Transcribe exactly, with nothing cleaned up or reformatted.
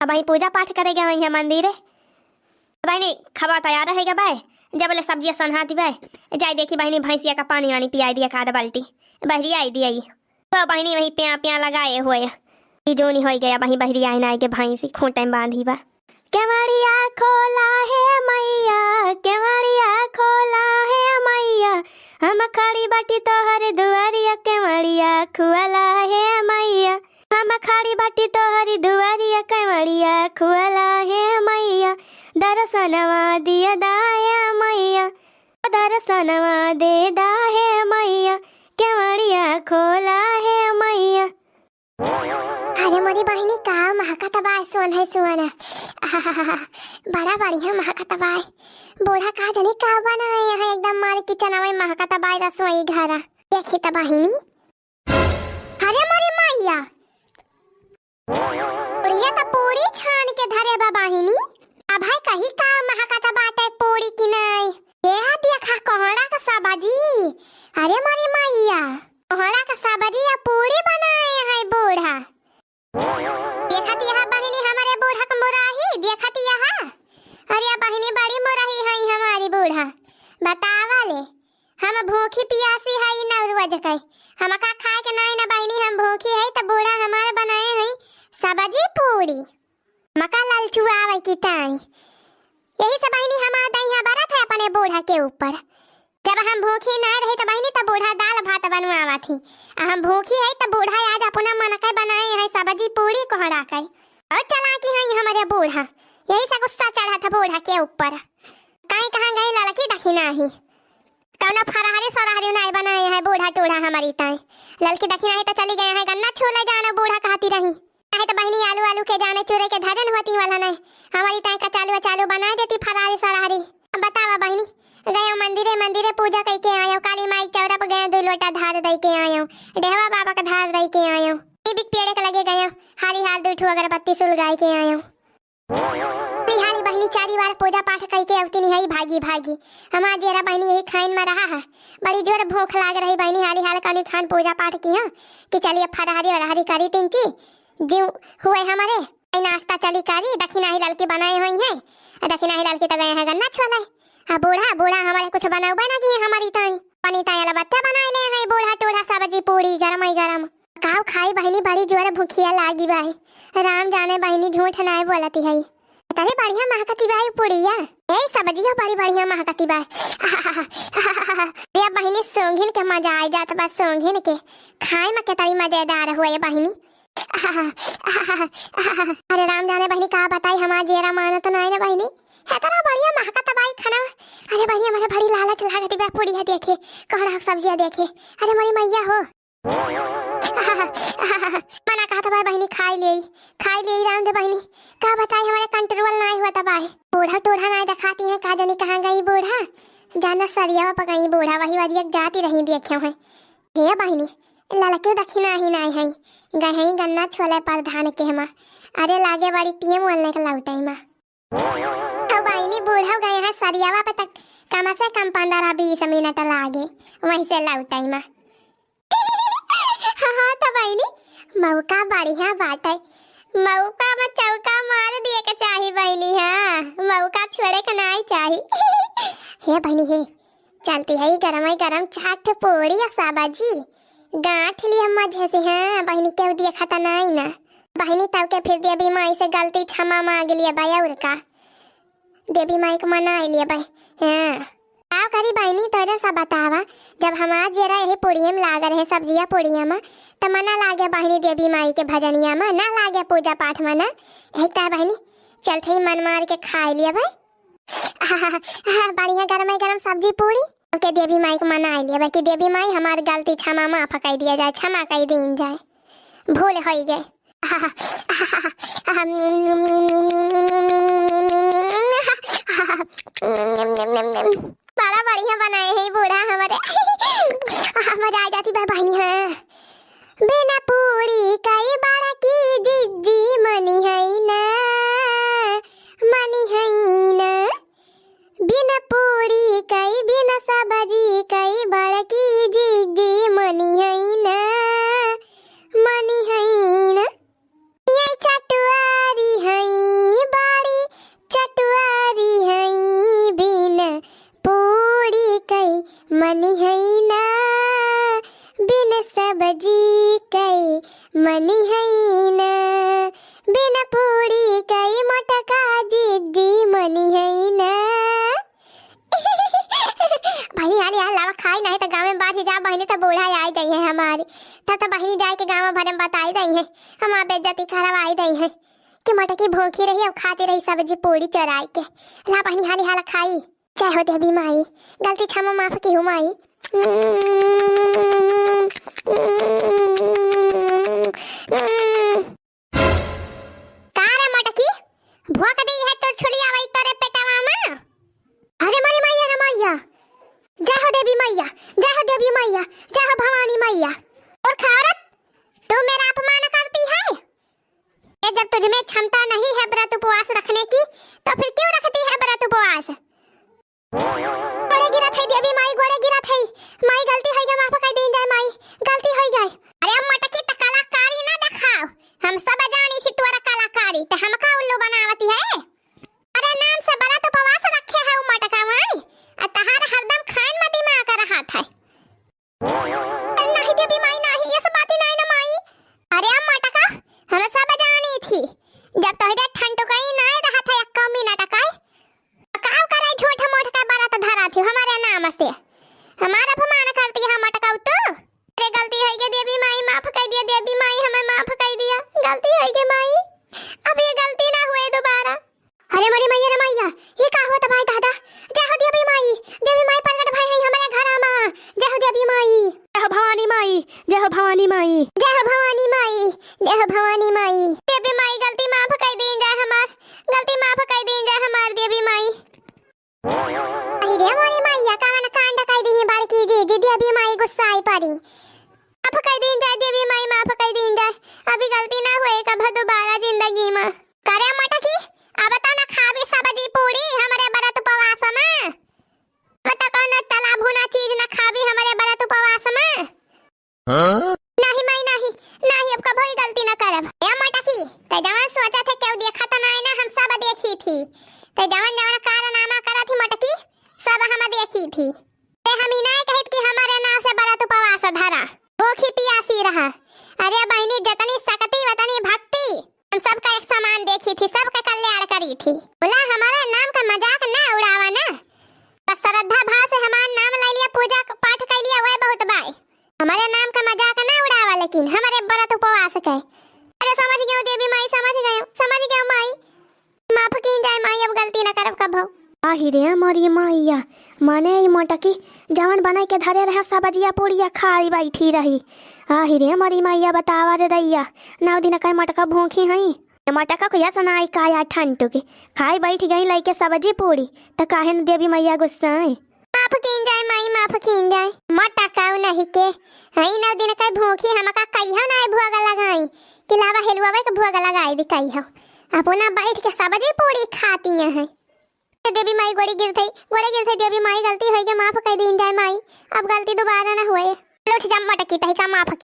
अबहीं पूजा पाठ करे गए हैं मंदिरे। बहिनी, खवा तैयार है गए, जब ले सब्जिया सन्हा दिबे, जाई देखी बहिनी भैंसिया का पानी वानी पियाई दिया का आध बाल्टी, बहरी आई दिया। तो बहिनी वही प्या प्या लगाए हुए, ई जोनी होई गया, वही बहरी आए ना आए के भैंसी खूंटे में बांधी बा। केवड़िया खोला हे मैया, केवड़िया खोला हे मैया, हम खड़ी बाटी तोहरे दुआरिया, केवड़िया खोला हे मैया, हम खड़ी बाटी तोहरी दुआरिया, केवड़िया खोला हे मैया, दर्शनवा दिया दा हे मैया, दर्शनवा दे दा हे मैया, केवड़िया खोला हे मैया। अरे मोरी बहिनी, का महकत बा सोन है सोन। आहाहाहा, बड़ा बढ़िया महकत बा। बूढ़ा का जनी का बनाए हैं, एकदम मारे किचनवा महकत बा रसोई घर। देखी त बहिनी। अरे मोरी मैया, बुढ़िया त पूरी छान के धरे बा बहिनी। अब है कही का महकत बाटे पूरी की नाई। ये देखा कोहड़ा का सब्जी। अरे मोरी मैया, कोहड़ा का सब्जी या पूरी बनाए हैं बूढ़ा। देखत यहाँ बहिनी हमारे बूढ़ा का मुराही, देखत यहाँ। अरे या बहिनी बड़ी मुराही है हमारी बूढ़ा। बतावा ले, हम भूखी पियासी है नौ रोज के। हमका खाए के नाई ना बहिनी, हम भूखी है त बूढ़ा हमारे बनाए हैं सब्जी पूरी। मका ललचुआवे की ताई। यही से बहिनी हमार दहिया बरत है अपने बूढ़ा के ऊपर। जब हम भूखी ना रही त बहिनी त बूढ़ा दाल भात बनवावत ही। आ हम भूखी है त बूढ़ा आज अपना मन के बनाए है सब्जी पूरी कोहड़ा के। और चालाकी है हमारे बूढ़ा। यही से गुस्सा चढ़त है बूढ़ा के ऊपर। काई कहाँ गई ललकी दखिना ही। कौनो फरहरी सरहरी नाई बनाए है बूढ़ा टूढ़ा हमारी ताई। ललकी दखिना ही त चली गए हैं गन्ना छोले जानो बूढ़ा कहती रही। काहे त बहिनी आलू आलू के जाने चूरे के धरन होती वाला नहीं। हमारी ताई कचालू अचालू बनाए देती फरहरी सरहरी। अब बतावा बहिनी, गयो मंदिरे मंदिरे पूजा कई के आयो, काली माई चौरा पर गयो दो लोटा धार दई के आयो, डेहवा बाबा का धार दई के आयो, नीबिक पेड़े के लगे गयो, हाली हाल दो ठो अगरबत्ती सुलगाई के आयो। निहाली बहिनी चारी बार पूजा पाठ कई के अवती निहाई भागी भागी। हमार जेरा बहिनी यही खाइन में रहा है, बड़ी जोर भूख लाग रही बहिनी, हाली हाल कनी खान पूजा पाठ की हाँ कि चलिए फरहरी वरहरी करी तीन चीज। जीव हुए हमारे, आई नाश्ता चली करी, दखिना ही ललकी बनाए हुई है, आ दखिना ही ललकी तो गए हैं गन्ना छोले। आ बूढ़ा, बूढ़ा हमारे कुछ बनाऊ बना गई हमारी ताई, पनी ताई अलबत्ते बनाए ले हैं बूढ़ा टूढ़ा सब्जी पूरी गरम ही गरम। काव खाई बहिनी, बड़ी जोर भूखिया लागी बाई। राम जाने बहिनी झूठ नाय बोलती है। तरे बढ़िया महकती बाई पुड़िया। ए सब्जिया बड़ी बढ़िया महकती बाई। ये बहिनी सोंघिन के मजा आ जात बा, सोंघिन के। खाए में केतरी मजेदार हुए बहिनी। अरे राम जाने बहिनी का बताई, हमार जेरा मानत नाय ना बहिनी। हेतना बढ़िया महकत बाई खाना। अरे बहिनी हमारे बड़ी लालच लागत बा पुड़िया देखे, कहना सब्जिया देखे। अरे मोरी मैया हो। मना कहत बा बहिनी, खाई लेई, खाई लेई राम दे बहिनी। का बताई, हमारे control नाय हुआ तब आए। बूढ़ा टूढ़ा नाय देखाती है, का जानी कहाँ गई बूढ़ा। जाना सरियावा पकई बूढ़ा, वही वाली एक जाती रही देखे हैं। हे बहिनी, ललके दखिना ही नाय है, गए हैं गन्ना छोले प्रधान के हमा। अरे लागे बड़ी टीम वाले के लौटाई मा। तो बहिनी बूढ़ा गए हैं सरियावा पे तक कम से कम पन्द्रह बीस मिनट लागे, वहीं से लौटाई मा। हाँ, हाँ, तो बहिनी, मौका बढ़िया बाटे। मौका में चौका मार दिए के चाही बहिनी, हाँ, मौका छोड़े के नाई चाही। हे बहिनी, हे, चलती है गरम गरम चाट पूरी और सब्जी। गांठ लिया मजे से, हाँ, बहिनी, केहू देखा त नाई ना। बहिनी, तब के फिर देवी माई से गलती क्षमा मांग लिया भाई, और का। देवी माई के मनाई लिया भाई, हाँ। का करी बहिनी, तोरे सब बतावा, जब हमार जेरा यही पुड़िया में लाग रहे, सब्जिया पुड़िया में, त मना लागे बहिनी देवी माई के भजनिया में, ना लागे पूजा पाठ में ना। यही त बहिनी, चलते ही मन मार के खाई लिया भाई। बढ़िया गरम गरम सब्जी पूरी। ओके देवी माई के मनाई लिया भाई कि देवी माई हमार गलती क्षमा माफ कर दिया जाए, क्षमा कर दीन जाए, भूल होई गए। बड़ा बढ़िया बनाए हैं बूढ़ा हमारे। मजा आ जाती बा बहिनी, हाँ। बिना पूरी कई बड़की जिज्जी मनी है ना, मनी है ना। बिना पूरी कई, बिना सब्जी कई, बड़की जिज्जी मनी है ना, मनी है ना। ये चटुआरी है बिन पूरी कई मोटका जिज्जी मनी है ना। बहिनी, हाली हाल लावा खाई, नाहीं त गाँव में बाझी जा बहिनी, त बूढ़ा आई जाई है हमारी। तब त बहिनी जाए के गाँव भर में बताई दई है, हमार बेइज्जती करवाई दई है कि मोटकी भूखी रही, अब खाती रही सब्जी पूरी चोराई के। ला बहिनी, हाली हाल खाई। जय हो देवी माई, गलती क्षमा माफ की हो माई। का रे मोटकी, भोंक दी है तो छुलिया वही तोरे पेटवा में? अरे मोरी मैया रे मैया, जय हो देवी मैया, जय हो देवी मैया, जय हो भवानी मैया। मूर्ख औरत, तू मेरा अपमान करती है? ये जब तुझ में क्षमता नहीं है व्रत उपवास रखने की, तो फिर क्यों रखती है व्रत उपवास? गोड़े गिरत है देवी माई, गोड़े गिरत है। माई गलती होई गई, माफ कर दीन जाए माई, गलती होई गई। अरे मोटकी त कलाकारी ना देखाओ, हम सब जानी थी तोरा कलाकारी, त हमका उल्लू बनावती है। अरे नाम से व्रत उपवास रखे है उ मोटका माई, आ तहार हरदम खान में दिमाग रहत है। नहीं देवी माई, नहीं, ये सब बातें नहीं ना माई। अरे अम्मा टका, हम सब जानी थी, जब तोहरे ठंडुकई नहीं रहत है एक्को मिनट का, का करे झूठ मूठ का बरत धरा थी हमारे नाम से, हमारा अपमान करती है मटकाऊ तू। अरे गलती होई गई देवी माई, माफ कर दिया देवी माई, हमें माफ कर दिया, गलती होई गई माई, अब ये गलती ना हुए दोबारा। अरे मोरी मैया रे मैया, ये का होत भाई दादा? जय हो देवी माई, देवी माई प्रगट भई है हमारे घरा मा। जय हो देवी माई, जय हो भवानी माई, जय हो भवानी माई, जय हो भवानी माई, जय हो भवानी माई। देवी माई गलती माफ कर दीन जाए हमार, गलती माफ कर दीन जाए हमार देवी माई। अरे रे मोरी मैया, कवन कांड कर दी बड़की जी, जी देवी माई गुस्सा आई पड़ी। माफ कर दीन जाए देवी माई, माफ कर दीन जाए, अभी गलती ना हुए कब दोबारा जिंदगी मा। करे मटकी, अब तो न खाबी सब्जी पूरी हमरे बरत उपवास मा। अब तो कौनो तला भुना चीज न खाबी हमरे बरत उपवास मा। हाँ? नहीं माई नहीं, नहीं अब कभो ई गलती न करब। ए मटकी, ते जवन सोचा थे केहू देखा तो नहीं ना, हम सब देखी थी। ते जवन जवन कारनामा करा थी मटकी, सब हम देखी थी। ते हम ई नहीं कहित कि हमरे नाव से बरत उपवास धरा, भूखी पियासी रहा। अरे बहिनी, जतनी सकती वतनी भक्ति। हम सबका एक समान देखी थी, सबका कल्याण करी थी। बोला, हमारे नाम का मजाक ना उड़ावा ना। बस श्रद्धा भाव से हमार नाम ले लिया, पूजा पाठ कर लिया, वह बहुत बाय। हमारे नाम का मजाक ना उड़ावा, लेकिन हमारे बरत उपवास के। अरे समझ गयो देवी माई, समझ गयो, समझ गयो माई। माफ कीन जाए माई, अब गलती ना करब कभो। आही रे मोरी माइया, माने ई मोटकी जवन बनाई के धरे रहे सब्जिया पूड़िया खाई बैठी रही। आही रे मोरी माइया, बतावा रे दैया, नौ दिन का मोटका भूखी हई। ए मोटका को यस नाई काया ठंटू के खाई बैठ गई लइके सब्जी पूड़ी, त काहे न देवी मैया गुस्साए? माफ कीन जाए माई, माफ कीन जाए। मोटका नहीं के हई नौ दिन का भूखी, हमका कहियो ना भोग लगाई कि लावा हेलुआ के भोग लगाई दी कहियो। अपना बैठ के सब्जी पूड़ी खाती हैं। ए देवी माई गोड़ी गिर थई, गोड़ी गिर थई देवी माई, गलती होई गई, माफ कर दीन जाए माई, अब गलती दोबारा ना हुए। उठ जा मटकी, तही का माफ